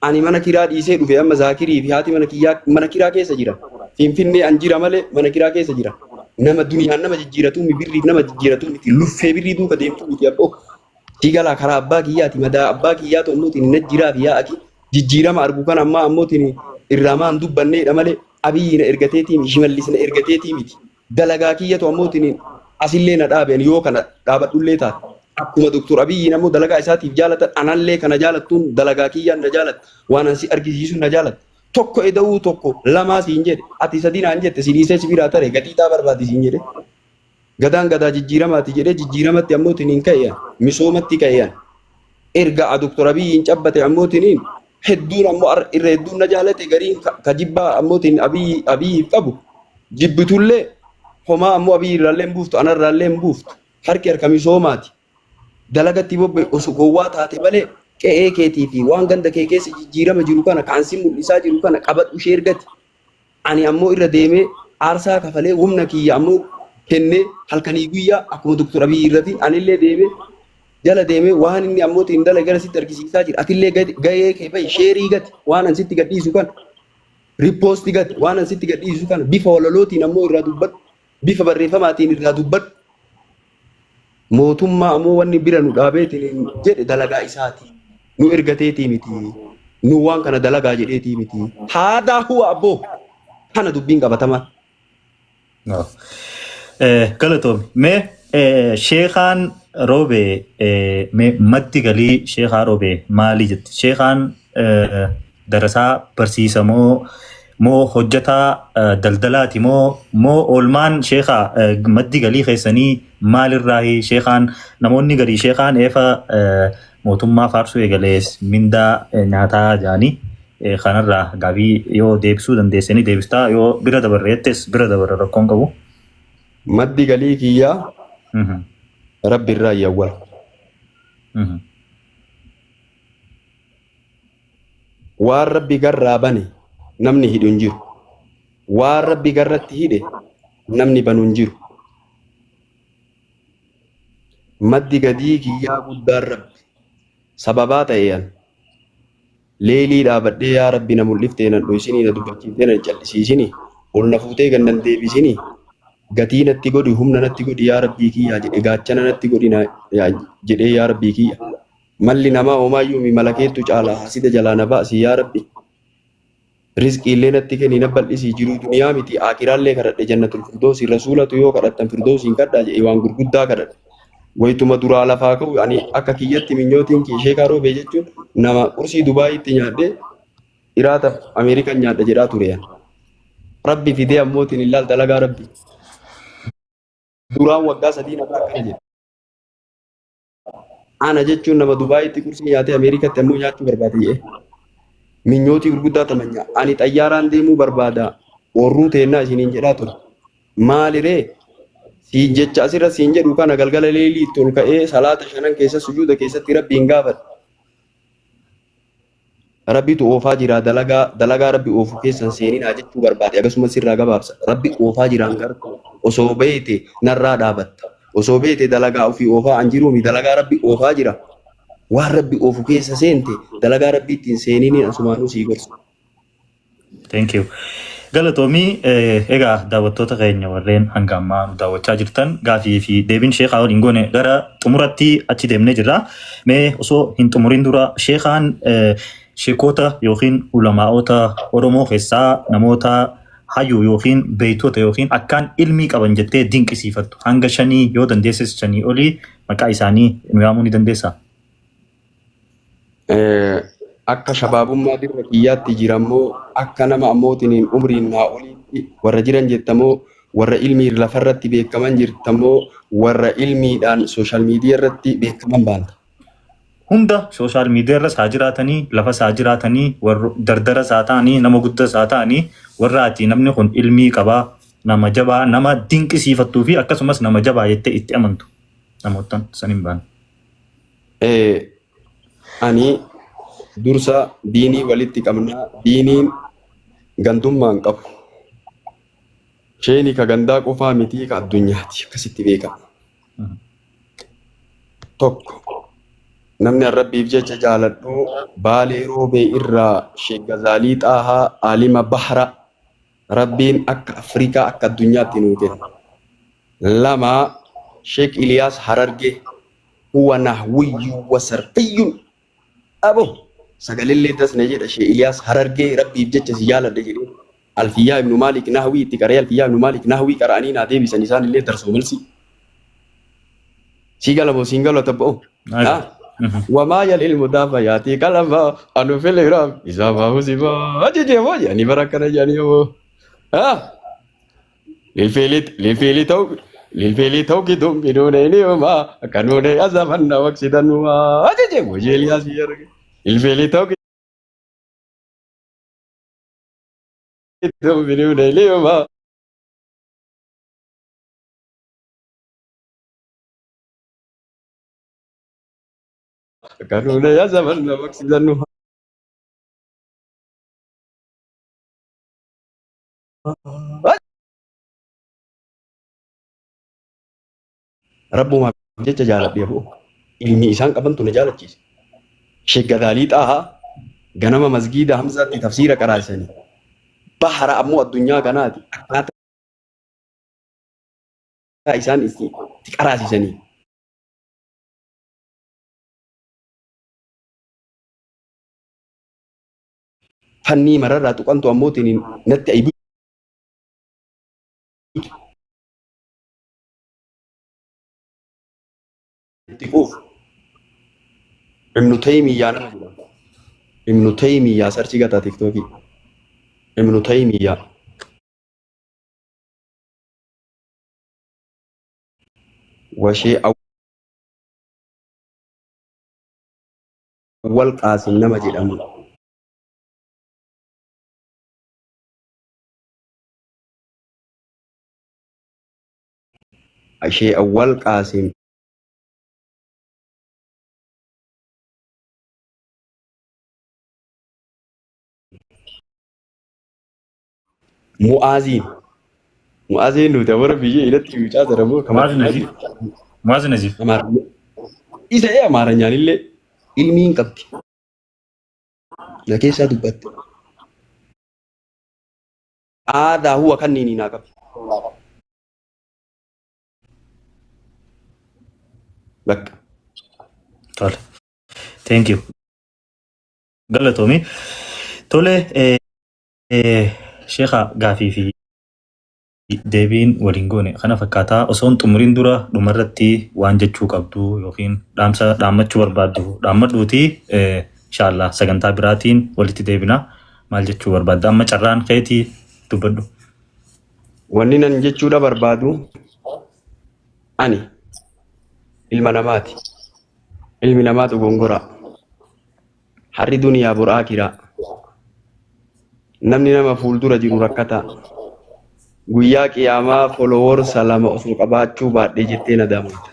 Ani mana kiraa dhiisee dhufe, amma Zaakirii fi haati mana kiyyaa mana kiraa keessa jira. Finfinnee an jira malee mana kiraa keessa jira. Nama duniyaan nama jijjiiratuu mi birriif nama jijjiiratuu miti, luffee birrii duuka deemtuu miti abboo. Sii galaa karaa abbaa kiyyaati, madaa abbaa kiyyaatu ammootiin na jiraa fi yaa aki jijjiirama argu kana ammaa ammootiin irraa maan dubbanneedha malee Abiyyi na ergateetii miti, Shimallis na ergateetii miti. Dalagaa kiyyatu ammootiin asillee na dhaabe, ani yoo kana dhaabadhullee taate. Akkuma Dr. Abiyyiin ammoo dalagaa isaatiif jaalatan, anallee kana jaalattuun dalagaa kiyyaan na jaalatta. Waan an si argisiisu na jaalatta. Tokko eda'uu tokko lamaa siin jedhe, ati sadi naan jette, si dhiisee si biraa tare gatii taa barbaadi siin jedhe. Gadaan gadaa jijjiiramaati jedhee jijjiiramatti ammootiin ka'e, misoomatti ka'e. Erga Dr. Abiyyiin cabbate ammootiin hedduun ammoo irra hedduun na jaalate, gariin ka jibbaa ammootiin Abiyyiif qabu jibbitullee homaa ammoo Abiyyi irraallee hin buuftu, anarraallee hin buuftu. Harki harka misoomaati. Dalagatti bobba'e osoo gowwaa taate malee qe'ee keetii fi waan ganda kee keessa jijjiirama jiru kana kaansi mul'isaa jiru kana qabadhu ishee ergati. Ani ammoo irra deemee aarsaa kafalee humna kiyya ammoo kennee halkanii guyyaa akkuma Dr. Abiyyi irratti anillee deemee jala deemee waan inni ammoo ittiin dalage gara sitti argisiisaa jira. Atillee gahee kee bahi, share gati waan an sitti gadhiisu kana, repost gati waan an sitti gadhiisu kana, bifa walalootiin ammoo irraa dubbadhu, bifa barreeffamaatiin irraa dubbadhu. Mootummaa ammoo wanni bira nu dhaabeetiin jedhe dalagaa isaati. Nu ergateetii miti. Nu waan kana dalagaa jedheetii miti. Haadaa huwa abboo. Kana dubbiin qabatamaa. Galatoomi. Mee Sheekaan Roobee, mee maddi galii Sheekaa Roobee maali jette? Sheekaan Darasaa barsiisa moo moo hojjataa daldalaati moo moo oolmaan sheekaa maddi galii keessanii maalirraahi sheekaan namoonni garii sheekaan eefa mootummaa faarsuu eegalees mindaa nyaataa jaanii kanarraa gaabii yoo deebisuu dandeessanii deebistaa yoo bira dabarre jettes bira dabarre rakkoon qabu. Maddi galii kiyyaa Rabbi irraa awwala. Waan Rabbi garraa bane namni hidhu hin jiru. Waan Rabbi garratti hidhe namni banu hin jiru. Maddi gadii kiyyaa guddaan Rabbi. Sababaa ta'e an. Leeylii dhaabadhee yaa Rabbi na mul'iftee nan dhoysinii na dubbachiiftee nan callisiisinii ol na fuutee gad nan deebisinii gatii natti godhi humna natti godhi yaa Rabbii kiyyaa jedhe gaachana natti godhi na jedhee yaa Rabbii kiyya malli namaa homaayyuu mi mala keettu caala hasida jalaa na baasi yaa Rabbi rizqiillee natti kenni na bal'isii jiruu duniyaa miti aakiraallee kadhadhe jannatul firdoosi rasuulatu yoo kadhattan firdoosiin kadhaa jedhe waan gurguddaa kadhadhe Wayituma duraa lafaa ka'u ani akka kiyyatti minyootiin kiyya sheekaa roobee jechuun nama qursii Dubaayitti nyaadhee iraata Ameerikaan nyaadha jedhaa ture. ani. Rabbi fidee ammootiin ilaal dalagaa rabbi. Duraan waggaa 3 narraa akkana jedhe. Ana jechuun nama Dubaayitti qursii nyaatee Ameerikaatti ammoo nyaachuu barbaade jedhe. Minyootii gurguddaa tamanya. Ani xayyaaraan deemuu barbaada. Oorruu teennaa isiniin jedhaa ture. Maaliree? Siin jecha asirra siin jedhu kana galgala leelii itti ol ka'ee salaata shanan keessa sujuuda keessatti Rabbiin gaafadhe. Rabbitu oofaa jira dalagaa dalagaa Rabbi oofu keessan seeninaa jechuu barbaade akkasumas sirraa gabaabsa. Rabbi oofaa jiraan gartuu osoo beeyte narraa dhaabatta. Osoo beeyte dalagaa ofii oofaa an jiruumi dalagaa Rabbi oofaa jira. Waan Rabbi oofu keessa seente dalagaa Rabbi ittiin seeninii asumaanuu sii gorsa. Thank you. Galatoomii egaa daawwattoota keenya warreen hanga ammaa nu daawwachaa jirtan gaafii fi deebiin sheekaa waliin goone gara xumuratti achi deemnee jirra. Mee osoo hin xumurin dura sheekaan sheekota yookiin ulamaa'ota Oromoo keessaa namoota hayyuu yookiin beektota yookiin akkaan ilmii qaban jettee dinqisiifattu hanga shanii yoo dandeesses shanii olii maqaa isaanii nu yaamuu ni dandeessaa? Akka shabaabummaa dirra kiyyaatti jirammoo akka nama ammootiin umriin naa oliitti warra jiran jettamoo warra ilmii lafarratti beekaman jirtamoo warra ilmiidhaan sooshaal miidiyaa irratti beekaman baanta. Hunda sooshaal miidiyaa irras haa jiraatanii lafas haa jiraatanii warra dardaras haa ta'anii nama guddas haa ta'anii warra ati namni kun ilmii qabaa nama jabaa nama dinqisiifattuu fi akkasumas nama jabaa jettee itti amantu namoottan san hin baane. Ani dursa diinii walitti qabna. Diiniin gandummaa hin qabu. Sheeni ka gandaa qofaa mitii ka addunyaati akkasitti beekama. Tokko namni an Rabbiif jecha jaaladhu Baalee Roobee irraa Sheek Gazaalii Xaahaa Aalima Bahra Rabbiin akka Afrikaa akka addunyaatti nuu kenne. 2 Sheek Iliyaas Harargee huwa nahwiyyun wa sarfiyyun abo sagalellee das na jedha Sheek Iliyaas Harargee Rabbiif jecha si jaaladha jedhee Alfiyyaa ibnu Maalik nahwii itti qara'ee Alfiyyaa ibnu Maalik nahwii qara'anii naa deebisan isaan illee darsoo malsii. Sii gala moo siin galu tabba'u? Wamaa yalil mudaafa yaatii qalama anu fil iraam isaa baahu sibaa jejee moo jedhanii bara akkana jedhanii moo. Lilfiili ta'u lilfiili ta'u kiduun biduun eenyumaa kanuunee azamanna waqsidanumaa jejee moo jeeliyaa si arge. Lilfiili ta'u kiduun biduun eenyumaa. Kanuunee azamanna waqsidanumaa. Rabbumaaf jecha jaaladhe aboo. Ilmi isaan qabantu na jaalachiise. Sheek Gazaalii Xaahaa ganama masgiida Hamzaatti tafsiira qaraasisanii. Bahara ammoo addunyaa kanaati. Akkaataa isaan itti qaraasisanii. Fannii mararraa tuqantu ammootiin natti ayi itti quufu. Ibnu Taymiyaa nama jedhamu. Ibnu Taymiyaa sarchii gataa tiktookii. Ibnu Taymiyaa. Washee Awwal Qaasim nama jedhamu. Ishee Awwal Qaasim. Mu'aaziin. Mu'aaziin nuti amara biyya irratti mucaa jara moo Mu'aaz Naziif. Mu'aaz Naziif. Isa ee amaaranyaan illee ilmii hin qabdi. Na keessaa dubbatte. Aadaa huwa kanniini naa qabi. Bakka. Tole. Thank you. Galatoomi. Tole sheekha gaafii fi deebiin waliin goone kana fakkaataa osoo hin xumuriin dura dhumarratti waan jechuu qabdu yookiin dhaamsa dhaammachuu barbaaddu dhaammadhuuti inshaallah sagantaa biraatiin walitti deebina maal jechuu barbaadda amma carraan keetii dubbadhu. Wanni nan jechuudha barbaadu ani ilma namaati. Ilmi namaa dogongoraa. Har'i duniyaa bor aakiraa. Namni nama fuuldura jiru rakkataa. Guyyaa qiyaamaa foloworsa lama osoo qabaachuu baadhee jettee nadaamoyta.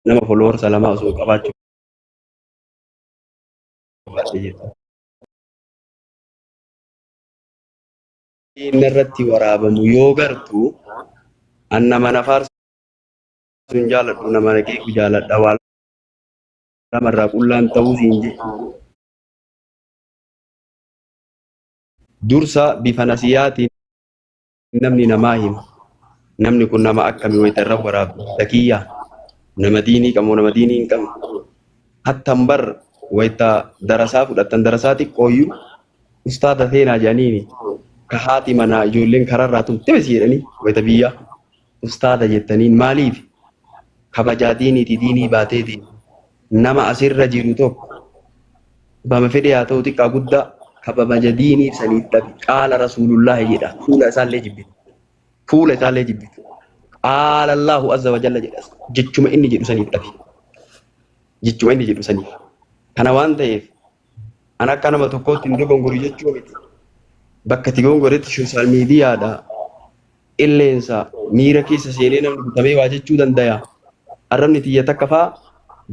Nama foloworsa lama osoo qabaachuu baadhee jetta. Inni irratti waraabamu yoo gartu an nama na faarsu hin jaaladhu nama na qeequ jaaladha waa lamarraa qullaan ta'uu siin jedhe. Dursa bifa nasiyaatiin namni namaa hima. Namni kun nama akkami wayita irra waraabdu takiyyaa nama diinii qabu nama diinii hin qabne. Hattan bar wayita darasaa fudhattan darasaa xiqqooyyuu ustaada seenaa jedhaniini ka haati manaa ijoolleen kararraa tumte besi jedhanii wayita biyyaa ustaada jettaniin maaliif kabajaa diiniiti diinii baateeti nama asirra jiru tokko bama fedhe haa ta'u xiqqaa guddaa kabaja diiniif saniif dhabi qaala rasuulullaahi jedha fuula isaallee jibbite fuula isaallee jibbite qaala allaahu azza wa jalla jedha jechuma inni jedhu saniif dhabi jechuma inni jedhu saniif kana waan ta'eef An akka nama tokkootti hin dogongoru jechuu miti. Bakka itti gongoretti sooshaal miidiyaadha. Qilleensa miira keessa seenee namni bitamee waa jechuu dandaya. Arrabni tiyya takka faa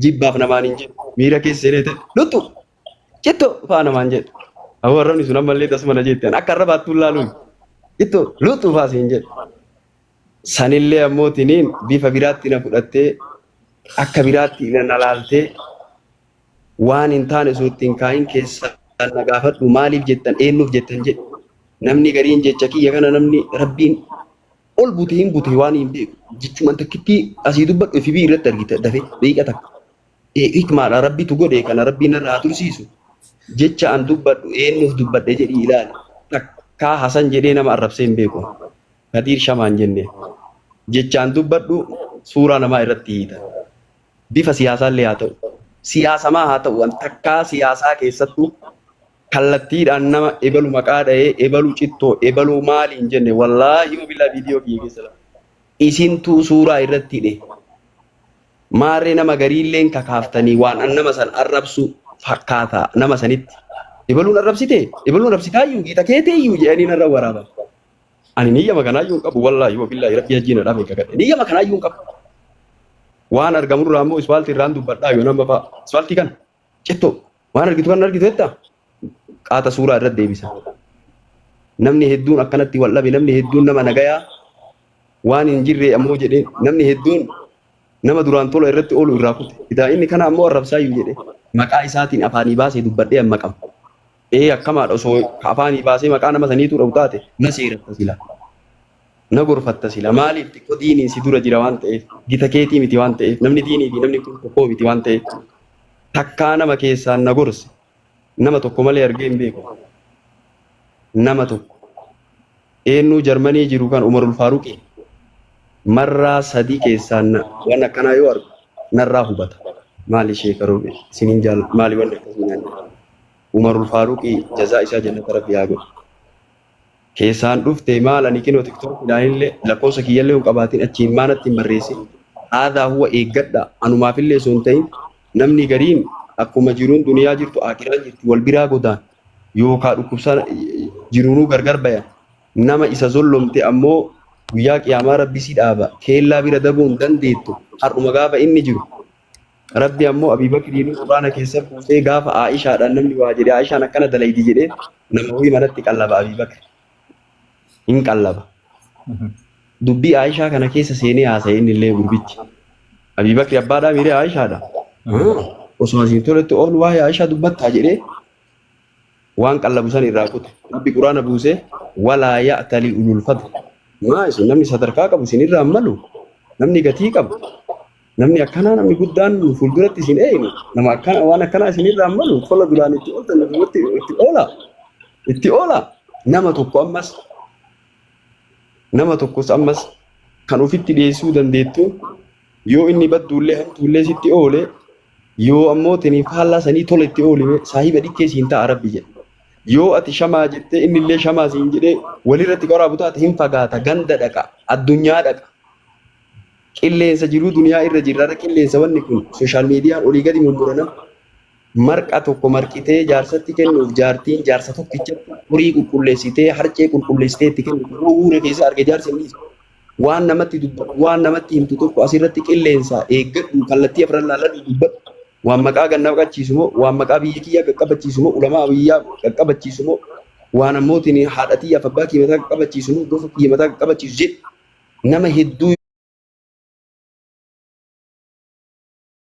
jibbaaf namaan hin jedhu. Miira keessa seenee ta'e luttu citto faa namaan jedhu. Awwa arrabni sun ammallee tasuma na jette. Akka arrabaattuu laaluun citto luttu faa siin jedhu. Sanillee ammoo tiniin bifa biraatti na fudhattee akka biraatti na laaltee Waan hin taane osoo itti hin kaa'in keessaan na gaafadhu maaliif jettan eennuuf jettan jedhi. Namni gariin jecha kiyya kana namni rabbiin ol bute hin bute waan hin beeku. Jechuman takkittii asii dubbadhu FB irratti argita dafe daqiiqa takka. Ee hikmaadha rabbitu godhe kana rabbiin narra haa tursiisu. Jecha an dubbadhu eennuuf dubbadhe jedhii ilaali. Takkaa Hasan jedhee nama arrabsee hin beeku. Kadiir Shamaan jenne. Jecha an dubbadhu suuraa namaa irratti hiita. Bifa siyaasaallee haa ta'u. Siyaasamaa haa ta'u an takkaa siyaasaa keessattuu kallattiidhaan nama ebalu maqaa dha'ee ebalu cittoo ebalu maali hin jenne wallaahi wabillaa viidiyoo kiyya keessa lafa. Isintuu suuraa irratti hidhe. Maarree nama gariilleen kakaaftanii waan an nama san arrabsu fakkaata nama sanitti. Ebaluun arrabsite ebaluun arrabsitaayyuu giita keeteeyyuu jedhanii narra waraaban. Ani niyyama kanaayyuu hin qabu wallaahi wabillaahi rabbii hajjiin na dhabe kakadhe. Niyyama kanaayyuu hin qabu. Waan argamu irraa immoo ispaaltii irraan dubbadhaa yoo nama fa'a. Ispaaltii kana cittoo waan argitu kan argitu jettaa qaata suuraa irratti deebisa. Namni hedduun akkanatti wal dhabe namni hedduun nama nagayaa waan hin jirre ammoo jedhee namni hedduun nama duraan tola irratti oolu irraa kute. Idaa inni kana ammoo arrabsaayyuu jedhe maqaa isaatiin afaanii baasee dubbadhee amma qaba. Ee akkamaadha osoo ka afaanii baasee maqaa nama saniituu dhahu taate na seeratta sila. Na gorfatta sila. Maaliif xiqqoo diiniin si dura jira waan ta'eef gita keetii miti waan ta'eef namni diinii fi namni kun tokkoo miti waan ta'eef takkaa nama keessaan na gorse nama tokko malee argee hin beeku. Nama tokko. Eennuu Jarmanii jiru kan Umarul Faaruqii. Marraa sadii keessaan waan akkanaa yoo argu narraa hubata. Maali sheeka Roobe isiniin jaalladha maali wanni akkasii naan jedha. Umarul Faaruqii jazaa isaa jannata rabbi haa godhu. Keessaan dhufte maal ani kinoo tiktookidhaan illee lakkoofsa kiyyallee hin qabaatin achiin maa natti hin barreessin. Haadhaa huwa eeggadha anumaafillee osoo hin ta'in namni gariin akkuma jiruun duniyaa jirtu akiraan jirti wal biraa godaan yookaa dhukkubsaa jiruunuu gargar bayan. Nama isa zollomte ammoo guyyaa qiyaamaa Rabbi si dhaaba. Keellaa bira dabuu hin dandeettu. Har'uma gaafa inni jiru. Rabbi ammoo Abii Bakriinuu Qur'aana keessa buusee gaafa Aa'ishaadhaan namni waa jedhe Aa'ishaan akkana dalaydi jedhee nama wayii manatti qallaba Abii Bakri. Hin qallaba. Dubbii Aa'ishaa kana keessa seenee haasa'e inni illee gurbichi. Abii Bakri abbaadhaa miiree Aa'ishaadha. Osoo asiin toletti oolu waa'ee Aa'ishaa dubbattaa jedhee waan qallabu san irraa kute. Rabbi Qur'aana buusee walaa ya'tali ulul fadl. Maa isin namni sadarkaa qabu isin irraa hin malu. Namni gatii qabu. Namni akkanaa namni guddaan nu fuulduratti isin eeynu. Nama akkana waan akkanaa isin irraa hin malu. Tola duraan itti ooltan nu duubatti itti oola. Itti oola. Nama tokko ammas nama tokkos ammas kan ofitti dhiyeessuu dandeettu yoo inni badduullee hamtuullee sitti oole Yoo ammoo tini faallaa sanii tola itti oolime saahiba dhikkee siin ta'a Rabbi jedhe. Yoo ati shamaa jettee inni illee shamaa siin jedhee walirratti qoraabu taate hin fagaata ganda dhaqa addunyaa dhaqa. Qilleensa jiruu duniyaa irra jirra irra qilleensa wanni kun sooshaal miidiyaan olii gadi mummuranam marqa tokko marqitee jaarsatti kennuuf jaartiin jaarsa tokkichatti horii qulqulleessitee harcee qulqulleessitee itti kennitu yoo wuure keessa arge jaarsi hin dhiisu. Waan namatti dubbatu, waan namatti himtu tokko asirratti qilleensa eeggadhu, kallattii afran laalladhu dubbadhu. Waan maqaa ganna qachiisu moo, waan maqaa biyya kiyyaa qaqqabachiisu moo, ulamaa biyyaa qaqqabachiisu moo, waan ammootiin haadha tiyyaaf abbaa kiyya mataa qaqqabachiisu moo, gosa kiyya mataa qaqqabachiisu jedhi. Nama hedduu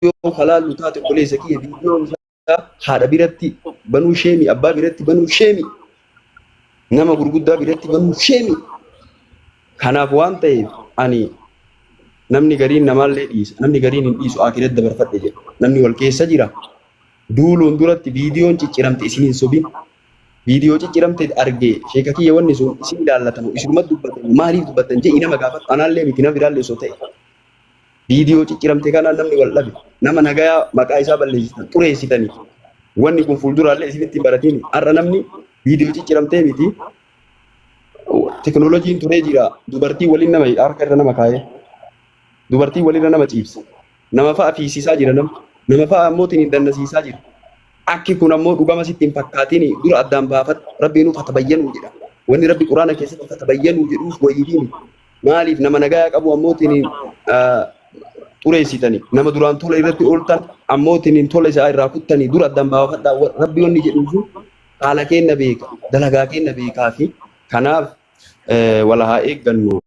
yoo kalaallu taate obboleessa kiyya viidiyoon isaa haadha biratti banuu sheemi, abbaa biratti banuu sheemi, nama gurguddaa biratti banuu sheemi. Kanaaf waan ta'eef ani namni gariin namaallee dhiisa, namni gariin hin dhiisu akiratti dabarfadhe jedha. Namni wal keessa jira. Duuluun duratti viidiyoon cicciramte isin hin sobin. Viidiyoo cicciramte arge sheeka kiyya wanni sun isin ilaallatamu isinuma dubbatamu maaliif dubbattan jedhi nama gaafadhu anaallee miti nama biraallee osoo ta'e. Viidiyoo cicciramte kanaan namni wal dhabe nama nagayaa maqaa isaa balleessitan xureessitanii wanni kun fuulduraallee isinitti hin baratini har'a namni viidiyoo cicciramtee miti teknooloojiin turee jira dubartii waliin nama harka irra nama kaayee dubartii walirra nama ciibsa nama fa'a fiisisaa jira nama nama fa'a ammoo hin dannasiisaa jira akki kun ammoo dhugama sitti hin fakkaatini dura addaan baafadhu rabbiinuu fatabayyanuu jedha wanni rabbi quraana keessatti fatabayyanuu jedhuuf wayiifi miti Maaliif nama nagaya qabu ammootiin xureessitani nama duraan tola irratti ooltan ammootiin tola isaa irraa kuttanii dura addaan baafadhaa rabbi wanni jedhuufu haala keenna beeka dalagaa keenna beekaa fi kanaaf wal haa eeggannu.